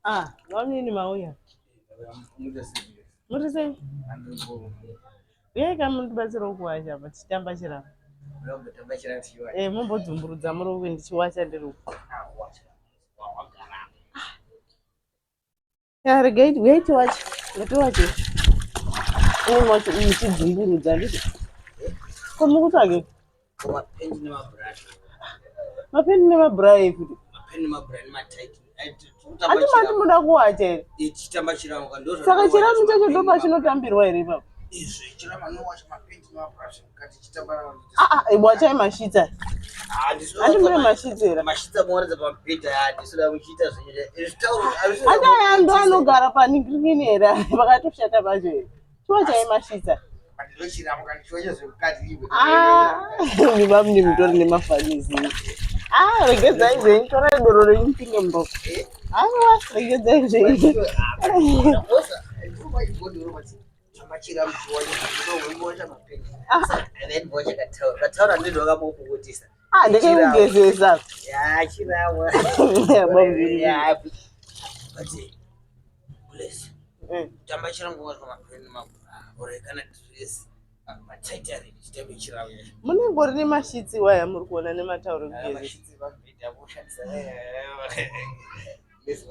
Ah, vamini mauya. Muri sei? Uyai ka mundibatsirawo kuwacha apa tichitamba chiramu. Eh, mumbodzumburudza muri uku ndichiwacha ndiri uku. Ya, regai uyai tiwache. Ngatiwache. Uye macho muchidzumburudza handiti? Ko mukutsvagei? Mapendi nemabhurashi. Mapendi nemabhurashi futi. Mapendi nemabhurashi nemataiti. Ati mati muda kuwacha here? Tichitamba chiramu ka ndozva. Saka chiramu chacho ndopachinotambirwa here ipapo? Izvi chiramu anowacha mapendi nemabhurashi mukati chitamba. Ah ah, wachai mashitsa. Handi mune mashitsa here? Mashitsa muwaridza pamubhedha handisi muchiita zvenyu. Zvitauro. Handi aya ndo anogara paningirikini here? Pakatoshata pacho here? Chiwa chai mashitsa. Bamni mutori nemafanisi. Ah, regedzai zvenyu, torai doro renyu mupinde mumba. Aiwa, regedzai zvenyu. Ah, ndekekugezesa. Tamba chirango kana dress Munengori nemashitsi waya muri kuona nematauro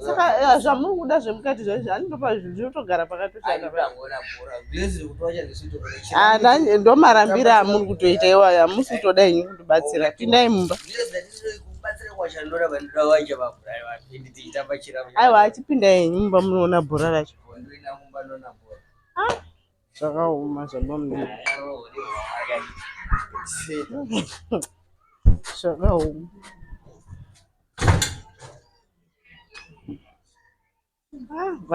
saka eh, zvamuri kuda zvemukati zvaizvo andopa zvinotogara pakatoshata ah, ndomarambira amuri kutoita iwayo hamusi kutoda henyu kundibatsira pindai mumba aiwa achipindai henyu mumba munoona bhora racho ah. Zvakaoma zvabamnini. Zvakaoma. Ah,